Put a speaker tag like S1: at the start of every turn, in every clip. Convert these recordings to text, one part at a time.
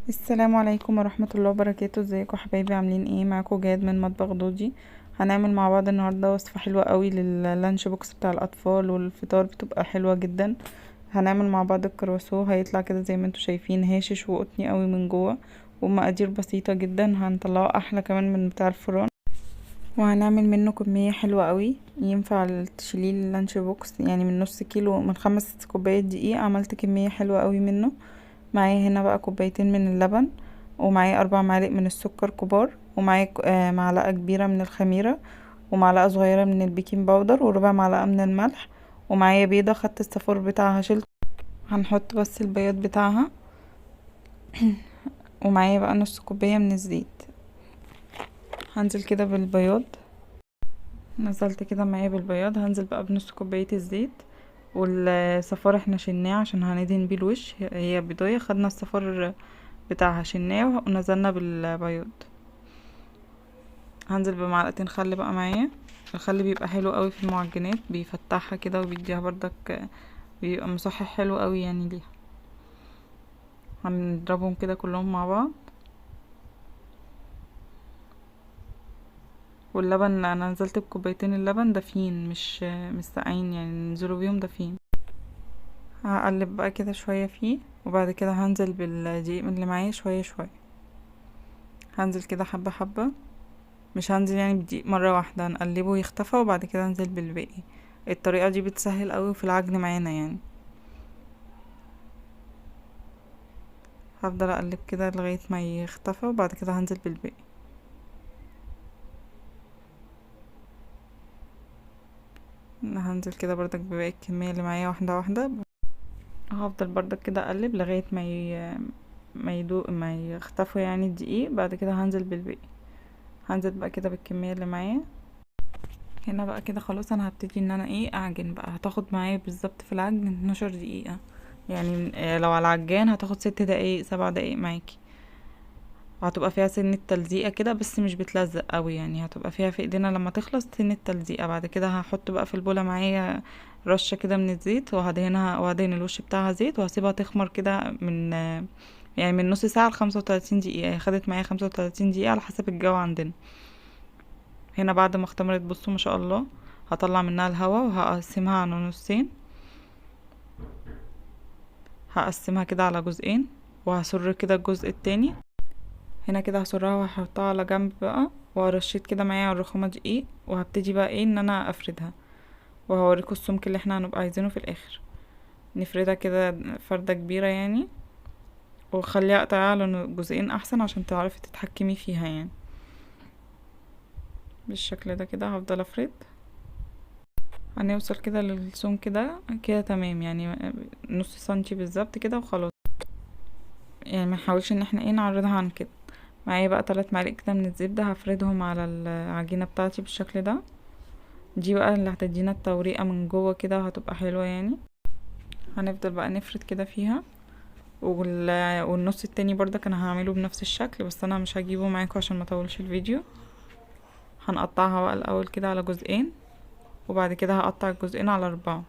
S1: السلام عليكم ورحمة الله وبركاته. ازيكم حبايبي؟ عاملين ايه؟ معاكم جاد من مطبخ دودي. هنعمل مع بعض النهارده وصفة حلوة قوي لل lunch box بتاع الاطفال والفطار، بتبقى حلوة جدا. هنعمل مع بعض الكرواسون، هيطلع كده زي ما انتم شايفين هاشش وقطني قوي من جوه، ومقادير بسيطة جدا، هنطلعه احلى كمان من بتاع الفرن، وهنعمل منه كمية حلوة قوي ينفع تشيليه ال lunch box. من نص كيلو، من 5 كوبايات دقيق عملت كمية حلوة قوي منه. معايا هنا بقى كوبايتين من اللبن، ومعايا 4 معالق من السكر كبار، ومعايا معلقة كبيرة من الخميرة، ومعلقة صغيرة من البيكنج باودر، وربع معلقة من الملح، ومعايا بيضة خدت الصفار بتاعها شلت، هنحط بس البياض بتاعها، ومعايا بقى نص كوباية من الزيت. هنزل كده بالبياض، نزلت كده معايا بالبياض، هنزل بقى بنص كوباية الزيت، والصفار احنا شلناه عشان هندهن بيه الوش، هي بيضاية خدنا الصفار بتاعها شلناه ونزلنا بالبياض. هنزل بمعلقتين خل بقى معايا، الخل بيبقى حلو قوي في المعجنات، بيفتحها كده وبيديها بردك، بيبقى مصحح حلو قوي ليها. هنضربهم كده كلهم مع بعض. واللبن انا نزلت بكوبايتين اللبن دافيين مش ساقعين، ننزلوا بيهم دافيين. هقلب بقى كده شوية فيه، وبعد كده هنزل بالدقيق اللي معايا شوية شوية، هنزل كده حبة حبة، مش هنزل بدقيق مرة واحدة، هنقلبه يختفى وبعد كده انزل بالباقي. الطريقة دي بتسهل قوي في العجن معانا. هفضل اقلب كده لغاية ما يختفى وبعد كده هنزل بالباقي. هنزل كده بردك بباقي الكمية اللي معايا واحدة واحدة. هفضل بردك كده اقلب لغاية ما يختفوا الدقيق، بعد كده هنزل بالباقي. هنزل بقى كده بالكمية اللي معايا. هنا بقى كده خلاص انا هبتدي ان انا اعجن بقى. هتاخد معايا بالظبط في العجن 12 دقيقة، لو على العجان هتاخد 6 دقايق 7 دقايق معاكي، وهتبقى فيها سنة تلزيقة كده بس مش بتلزق قوي، هتبقى فيها في ايدينا لما تخلص سنة تلزيقة. بعد كده هحط بقى في البولة معايا رشة كده من الزيت، وهدهن الوش بتاعها زيت، وهسيبها تخمر كده من نص ساعة لخمسة وتلاتين دقيقة. هي خدت معايا 35 دقيقة على حسب الجو عندنا. هنا بعد ما اختمرت بصوا ما شاء الله، هطلع منها الهوا وهقسمها على نصين، هقسمها كده على جزئين، وهسر كده الجزء التاني. هنا كده هسرها وهحطها على جنب بقى، وهرشيت كده معايا على الرخامة دقيق، وهبتدي بقى ان انا افردها، وهوريكم السمك اللي احنا هنبقى عايزينه في الاخر. نفردها كده فردة كبيرة وخليها قطعيها على جزئين احسن عشان تعرفي تتحكمي فيها. بالشكل ده كده هفضل افرد، هنوصل كده للسمك ده كده تمام، نص سنتي بالظبط كده وخلاص، ما نحاولش ان احنا نعرضها عن كده. معايا بقى 3 معالق كده من الزبدة هفردهم على العجينة بتاعتي بالشكل ده، دي بقى اللي هتدينا التوريقة من جوه كده وهتبقى حلوة. هنفضل بقى نفرد كده فيها، والنص التاني برضك انا هعمله بنفس الشكل، بس انا مش هجيبه معاكم عشان ما اطولش الفيديو. هنقطعها بقى الاول كده على جزئين، وبعد كده هقطع الجزئين على 4،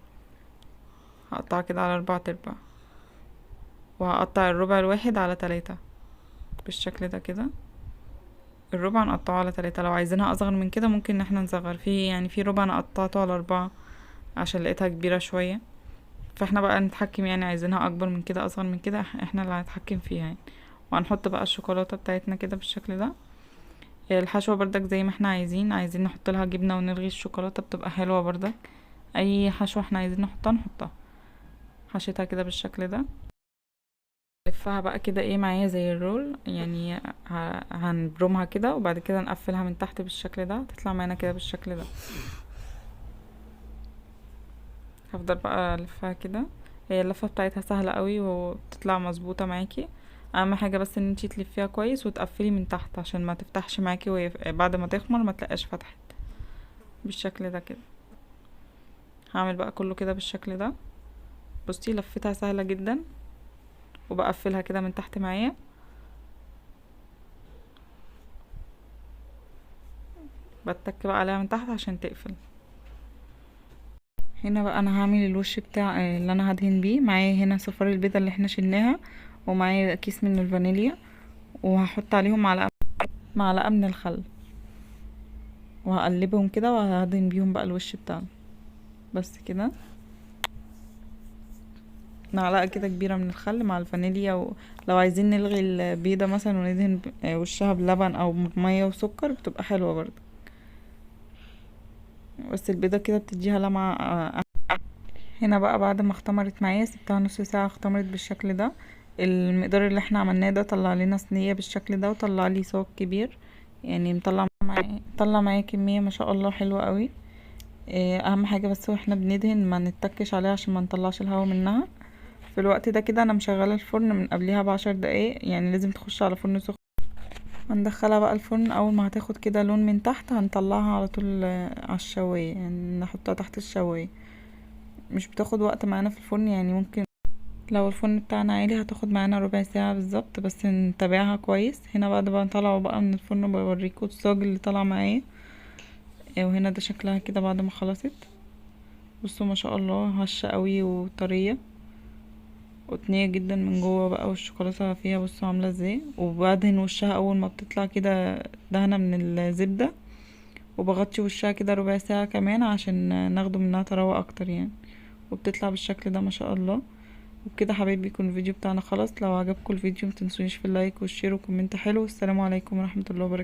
S1: هقطعها كده على 4 ارباع، وهقطع الربع الواحد على 3 بالشكل ده كده. الربع نقطعه على 3، لو عايزينها اصغر من كده ممكن ان احنا نصغر فيه، في ربع انا قطعته على 4 عشان لقيتها كبيرة شوية، فاحنا بقى نتحكم، عايزينها اكبر من كده اصغر من كده احنا اللي هنتحكم فيها. وهنحط بقى الشوكولاتة بتاعتنا كده بالشكل ده. الحشوة بردك زي ما احنا عايزين، عايزين نحط لها جبنة ونلغي الشوكولاتة بتبقى حلوة بردك، اي حشوة احنا عايزين نحطها نحطها. حشيتها كده بالشكل ده، لفها بقى كده معايا زي الرول، هنبرمها كده وبعد كده نقفلها من تحت بالشكل ده، تطلع معانا كده بالشكل ده. هفضل بقى الفها كده، هي اللفة بتاعتها سهلة قوي وبتطلع مظبوطة معاكي. اهم حاجة بس ان انتي تلفيها كويس وتقفلي من تحت عشان ما تفتحش معاكي، وهي بعد ما تخمر ما تلاقيهاش فتحت بالشكل ده كده. هعمل بقى كله كده بالشكل ده. بصي لفتها سهلة جدا، وبقفلها كده من تحت معايا، بتك بقى عليها من تحت عشان تقفل. هنا بقى انا هعمل الوش بتاع اللي انا هدهن بيه. معايا هنا صفار البيضة اللي احنا شلناها، ومعايا كيس من الفانيليا، وهحط عليهم معلقة من الخل، وهقلبهم كده وهدهن بيهم بقى الوش بتاعنا. بس كده معلقة كده كبيرة من الخل مع الفانيليا. ولو عايزين نلغي البيضة مثلا وندهن وشها بلبن او بمية وسكر بتبقى حلوة برضو، بس البيضة كده بتديها لمعة. هنا بقى بعد ما اختمرت معايا سبتها نص ساعة، اختمرت بالشكل ده. المقدار اللي احنا عملناه ده طلع لنا صينية بالشكل ده، وطلع لي صاج كبير، يعني طلع معايا كمية ما شاء الله حلوة قوي. اهم حاجة بس واحنا بندهن ما نتكش عليها عشان ما نطلعش الهواء منها. في الوقت ده كده انا مشغلة الفرن من قبلها ب10 دقايق، يعني لازم تخش على فرن سخن. هندخلها بقى الفرن، اول ما هتاخد كده لون من تحت هنطلعها على طول على الشواية، يعني نحطها تحت الشواية. مش بتاخد وقت معانا في الفرن، يعني ممكن لو الفرن بتاعنا عالي هتاخد معانا ربع ساعة بالظبط، بس نتابعها كويس. هنا بعد ما طلعوا بقى من الفرن بوريكم الصاج اللي طلع معايا، وهنا ده شكلها كده بعد ما خلصت. بصوا ما شاء الله هشة قوي وطرية وتنية جدا من جوه بقى، والشوكولاتة فيها بصوا عاملة ازاي. وبدهن وشها اول ما بتطلع كده دهنة من الزبدة، وبغطي وشها كده ربع ساعة كمان عشان ناخده منها طراوة اكتر يعني، وبتطلع بالشكل ده ما شاء الله. وبكده حبايبي يكون الفيديو بتاعنا خلص. لو عجبكم الفيديو متنسونيش في ال like وال share و comment حلو. والسلام عليكم ورحمة الله وبركاته.